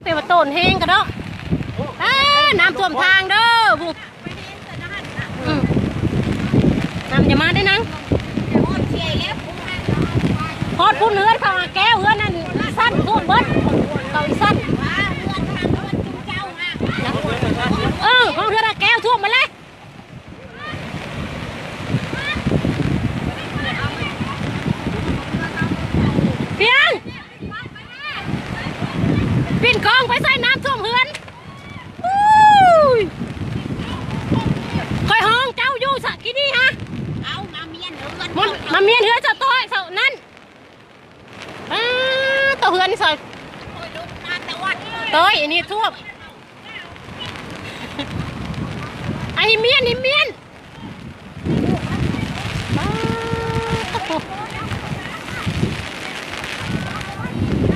ເປັນວ່າໂຕນແຮງກະເນາະ. ອ້າ ນ້ຳຖ້ວມທາງເດີຜູ້. ອືມ ນ້ຳຈະມາໄດ້ນາງ. ຮອດພຸ້ນເຮືອນເຂົາຫາແກ້ວ ເຮືອນນັ້ນອີສັນຖ້ວມເບິດ. ເຂົາອີສັນ ເອີ ຮອດເຮືອນຫາແກ້ວຖ້ວມໝົດແລ້ວ. ພຽງ ປິ່ນກ້ອງໄປໃສ່ນ້ຳຖ້ວມເຮືອນ. ອູ້ຍ ຂ້ອຍຮ້ອງເຈົ້າຢູ່ຊະກີ້ນີ້ຮະ. ເອົາ ມາມ້ຽນເຮືອນ ມາ ມາມ້ຽນເຮືອນເຈົ້າຕ້ອຍເຈົ້ານັ້ນ. ອ້າ ໂຕເຮືອນນີ້ຊະ ໂຕຍ ອັນນີ້ຖ້ວມ. ອາ ຫິມມຽນ ຫິມມຽນ. ອ້າ ໂອ້ໂ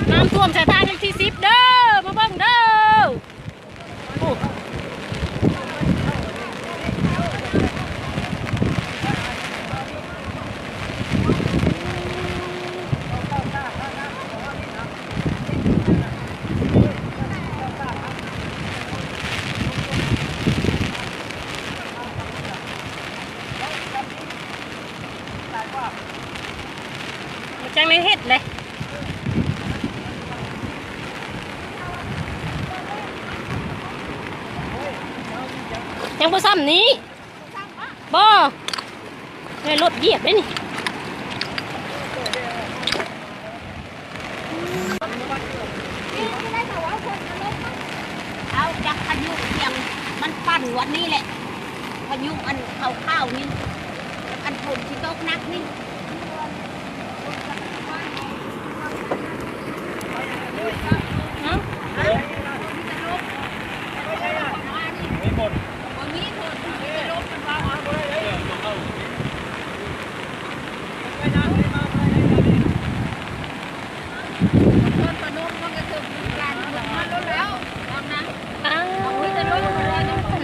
ຫ ນ້ຳຖ້ວມສາຍທາງເລກທີສິບເດີ ມາເບິ່ງເດີ. ໂອ້ ຈັກແນວເຮັດເລີຍ ຍັງບໍ່ຊ່ຳນີ້. ບໍ່ ໃຫ້ລົດຢຽບເດ້ນີ້. ເອົາ ຈັກພາຍຸພຽງ ມັນປັ່ນວັນນີ້ແຫຼະ. ພາຍຸອັນຂາວໆນີ້ ອັນຝົນຊິຕົກໜັກນີ້.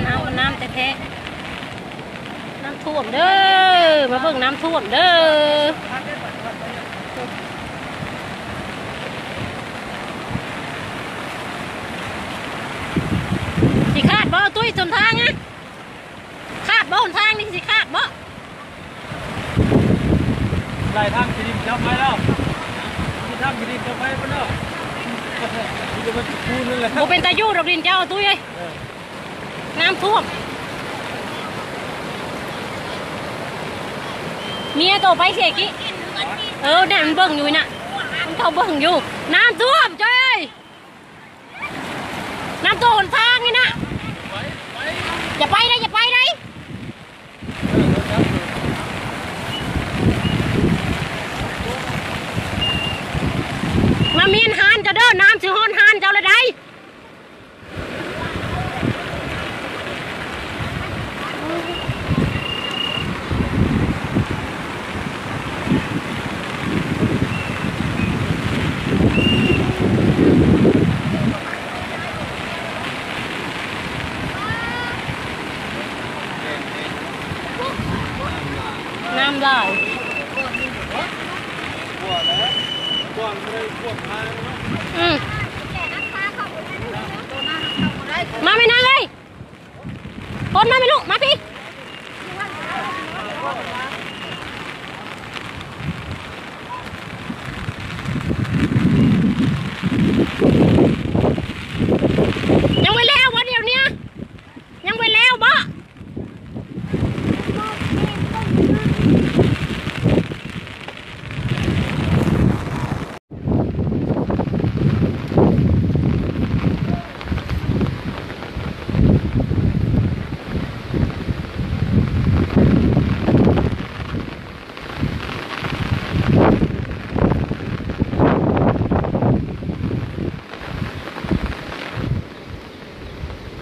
ອ້າວ ນ້ຳ ນ້ຳແທ້ໆ. ນ້ຳຖ້ວມເດີ ມາເບິ່ງນ້ຳຖ້ວມເດີ. ຊິຂາດບໍ່ຕຸ້ຍ ຫົນທາງອະ? ຂາດບໍ່ ຫົນທາງນີ້ຊິຂາດບໍ່? ໄລ່ທາງທີ່ດິນເຈົ້າໄປແລ້ວ ມີທາງທີ່ດິນເຈົ້າໄປພຸ້ນແລ້ວ. ມີແຕ່ມັນຄູນນັ້ນແຫຼະ ບໍ່ເປັນຕາຢູ່ດອກດິນເຈົ້າ ຕຸ້ຍເອີຍ. ເອີ ນ້ຳຖ້ວມ ເມຍໂຕໄປເສຍກິ. ເອີ ນັ້ນມັນເບິ່ງຢູ່ນະ ມັນເຂົ້າເບິ່ງຢູ່. ນ້ຳຖ້ວມ ຈ້ອຍເອີຍ ນ້ຳຖ້ວມຫົນທາງນີ້ນະ. ຢ່າໄປເດີ ຢ່າໄປເດີ. ມາມ້ຽນຮ້ານເຈົ້າເດີ ນ້ຳຊິຮອດຮ້ານເຈົ້າແລ້ວໃດ. ນ້ຳຫຼາຍ. ອືມ ມາແມ່ນາງເອີຍ ຄົນມາແມ່ລູກ ມາພີ້. ຍັງບໍ່ແລ້ວບໍ່ ດຽວນີ້ ຍັງບໍ່ແລ້ວບໍ່?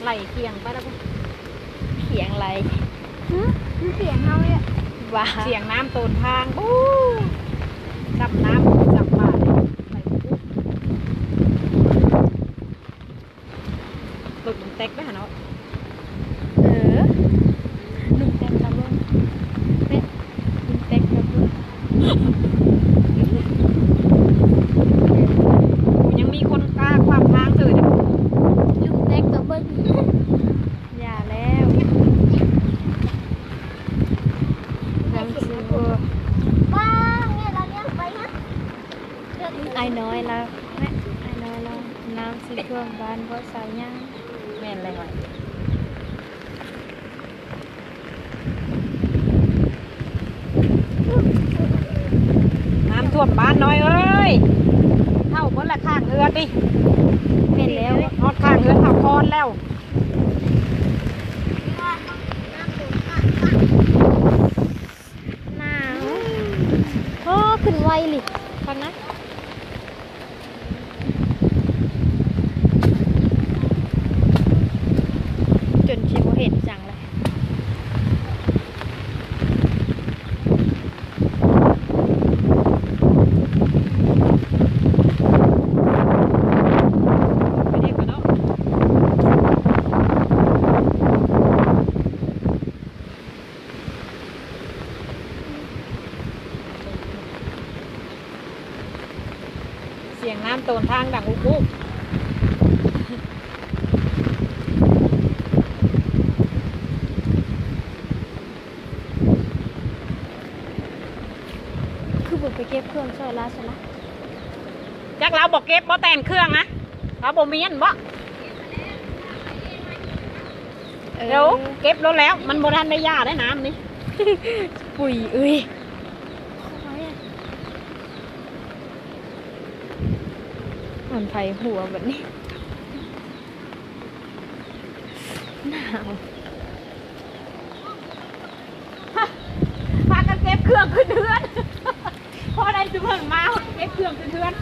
ໄຫຼຂຽງໄປແລ້ວ ຂຽງໄຫຼ. ຫື ມັນຂຽງເຮົາເລີຍ ວ່າ ຂຽງນ້ຳໂຕນທາງ. ໂອ້ ຈຳນ້ຳຈຳປາເລີຍ ໄຫຼ. ລົດມັນແຕັກໄປຫາເນາະ. ເອີ ລົດແຕັກກັບລົດ ເປັນ ລົດແຕັກກັບລົດ. ໂອ້ ຍັງມີຄົນຄ້າຂວາງທາງເທື່ອເດ້. ນ້ຳຊິຖ້ວມບ້ານບໍ່ສາວຫຍັງ. ແມ່ນແລ້ວ ນ້ຳຖ້ວມບ້ານນ້ອຍເອີຍ ເຂົ້າເບິດລະຂ້າງເຮືອນຕິ. ແມ່ນແລ້ວ ຮອດຂ້າງເຮືອນເຂົ້າຄອນແລ້ວ. ໜາວ ໂອ້ ຂຶ້ນໄວອີ່ຫຼີ ຟັງນະ ຈົນຊິບໍ່ເຫັນຫຍັງແລ້ວ. ໄປດີກວ່າເນາະ. ສຽງນ້ຳໂຕນທາງດັງອຸກອຸກ. ຄືບໍ່ໄປເກັບເຄື່ອງຊ່ອຍລາວຊັ້ນລະ? ຈັກລາວບໍ່ເກັບບໍ່ແຕ່ນເຄື່ອງນະ ລາວບໍ່ມ້ຽນບໍ່? ເອີ ດຽວເກັບໂລດແລ້ວ ມັນບໍ່ທັນໄດ້ຢ່າໄດ້ນ້ຳນີ້. ປຸ້ຍເອີຍ ມັນໄຜຫົວບັດນີ້ ໜາວ. ພາກັນເກັບເຄື່ອງຂຶ້ນເຮືອນ ພໍໄດ້ຈຸເພິ່ນມາ ເກັບເຄື່ອງຂຶ້ນເຮືອນ.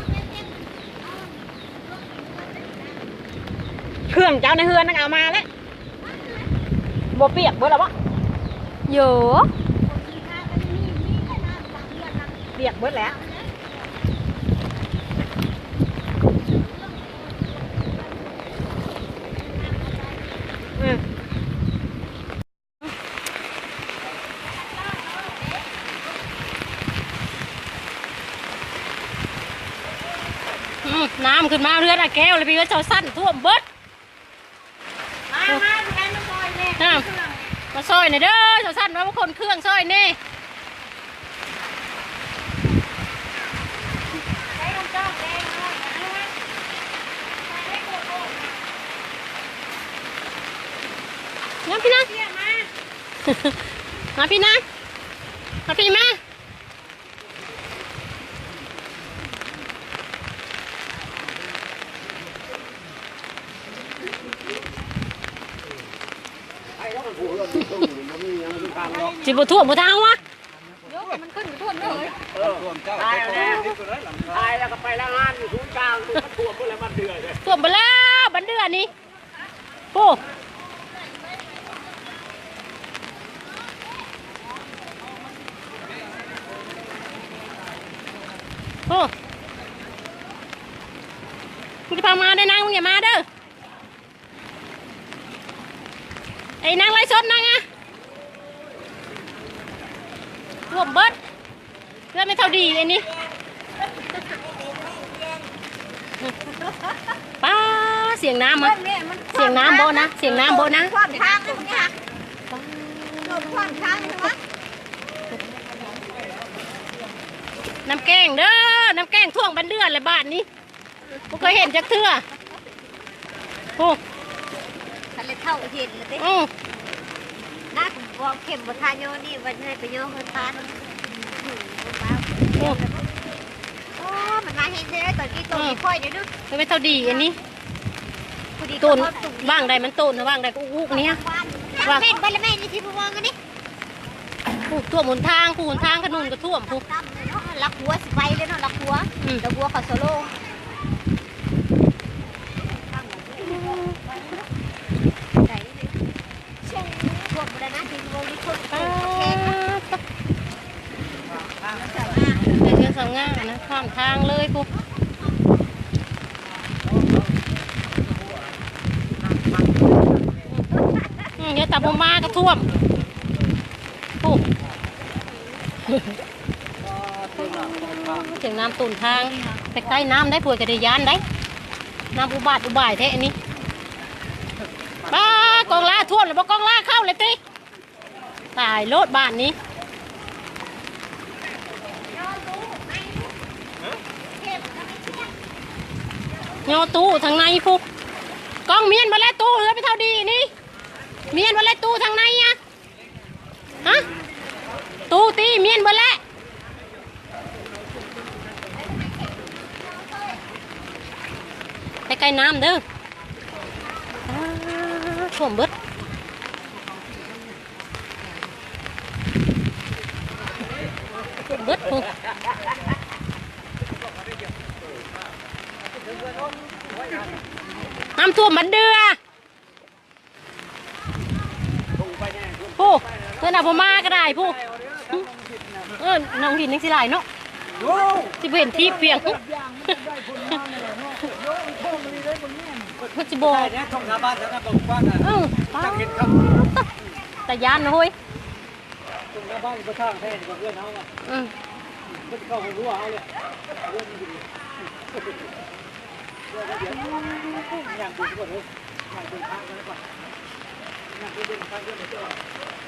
ເຄື່ອງເຈົ້າໃນເຮືອນນັ້ນເອົາມາແລ້ວ ບໍ່ປຽກເບິດແລ້ວບໍ່? ໂຢ ປຽກເບິດແລ້ວ. ອືມ ອືມ ນ້ຳຂຶ້ນມາເຮືອນອາແກ້ວແລ້ວ ພີ່ເອີຍ ເຈົ້າຊັ້ນຖ້ວມເບິດ. ມາ ມາ ຊິໄດ້ມາຊ່ອຍແດ່ ອ່າ ມາຊ່ອຍແດ່ເດີ ເຈົ້າຊັ້ນວ່າມາຂົນເຄື່ອງຊ່ອຍແດ່. ມາພີ່ນາ ມາພີ່ນາ ມາພີ່ມາ. ຊິບໍ່ຖ້ວມບໍ່ທາງວະ? ໂຍ ມັນຂຶ້ນໄປຖ້ວມເລີຍ ເອີ ຖ້ວມເຈົ້າ ຕາຍແລ້ວ ຕາຍແລ້ວກໍໄປລະງານຢູ່ສູນກາງ ຖ້ວມເບິດແລ້ວ ມັນເດືອດ ຖ້ວມເບິດແລ້ວ ບັນເດືອນີ້. ໂອ້ ໂອ້ ມຶງຈະພາມາເດີນາງ ມຶງຢ່າມາເດີ ໄອ້ນາງໄລສົດນາງອະ ຖ້ວມເບິດ. ເຮືອນແມ່ເຖົ້າດີອັນນີ້ ປ້າ ສຽງນ້ຳມະ ສຽງນ້ຳບໍ່ນະ ສຽງນ້ຳບໍ່ນະ ຂວ້າງທາງນີ້ ຂວ້າງທາງນີ້ຫວະ ນ້ຳແກ້ງເດີ ນ້ຳແກ້ງຖ້ວມບັນເດືອແລ້ວບາດນີ້. ບໍ່ເຄີຍເຫັນຈັກເທື່ອ ໂອ້ ຄັນແລ້ວເຖົ້າເຫັນແລ້ວຕິ ອື ນະ ບອກເຂັມບໍ່ທາໂຍນີ້ ວ່າໃຫ້ໄປໂຍເຮືອນຕານ ໂອ້ ໂອ້ ມັນມາເຫັນເດ້ ຕອນນີ້ຕົວ ອື ມີຂ້ອຍເດ້ ເປັນແມ່ເຖົ້າດີອັນນີ້ ໂຕນຫວ່າງໃດມັນໂຕນຫວ່າງໃດກໍອຸກໆນີ້ ວ່າເປັນບໍ່ລະແມ່ນທີ່ບໍ່ວ່າກັນນີ້. ຜູ້ຖ້ວມຫົນທາງ ຜູ້ຫົນທາງຖະໜົນກໍຖ້ວມຜູ້ ຫຼັກຫົວຊິໄປເລີຍເນາະ ຫຼັກຫົວ ອືມ ຫຼັກຫົວເຂົາສະໂລ ຖ້ວມບໍ່ໄດ້ນະ ທີ່ບໍ່ມີຄົນ ປາດ ແຂກ ເຮືອນສາວງາມນະ ຂ້າມທາງເລີຍຜູ້. ອືມ ເຮັດຕາບໍ່ມາກໍຖ້ວມ ໂອ້ ສຽງນ້ຳຕົ້ນທາງ ໄປໃກ້ນ້ຳໄດ້ ພວກກໍໄດ້ຢ້ານໄດ້ ນ້ຳອຸບາດອຸບາຍແທ້ອັນນີ້ ປ້າ ກອງລາຖ້ວມແລ້ວບໍ່ ກອງລາເຂົ້າແລ້ວຕິ. ຕາຍໂລດບາດນີ້ ຍໍຕູ້ທາງໃນພຸ້ນ. ກ້ອງມ້ຽນເບິດແລ້ວ ຕູ້ເຮືອໄປເທົ່າດີນີ້. ມ້ຽນເບິດແລ້ວ ຕູ້ທາງໃນອະ. ຮະ? ຕູ້ຕິ ມ້ຽນເບິດແລ້ວ. ໃກ້ໆນ້ຳເດີ. ອ້າ ຖ້ວມເບິດ. ເບິດພຸ້ນ ນ້ຳຖ້ວມບັນເດືອ ພຸ້ນ ເພິ່ນເອົາບໍ່ມາກໍໄດ້ພຸ້ນ. ເອີ ນ້ອງດິນຍັງຊິຫຼາຍເນາະ. ໂອ້ ຊິບໍ່ເຫັນທີ່ປຽງ ເພິ່ນຊິບໍ່ ໄດ້ແດ່ ທົ່ງໜ້າບ້ານແຖວນັ້ນບໍ່ກວ້າງນະ. ເອີ ປາ ຈັກເຫັນຄັກ ຕາຢ້ານນະເຮີ້ຍ. ຕົງໜ້າບ້ານບໍ່ທາງແທ້ ເຮືອນເຮົາອະ. ອືມ ເພິ່ນຊິເຂົ້າໃຫ້ຫົວເຮົາເລີຍ ເຮືອນມັນຢູ່ນີ້. ຍ່າງເບິ່ງກ່ອນເດີ ຍ່າງເບິ່ງທາງກ່ອນ ຍ່າງໄປເບິ່ງທາງເດີ.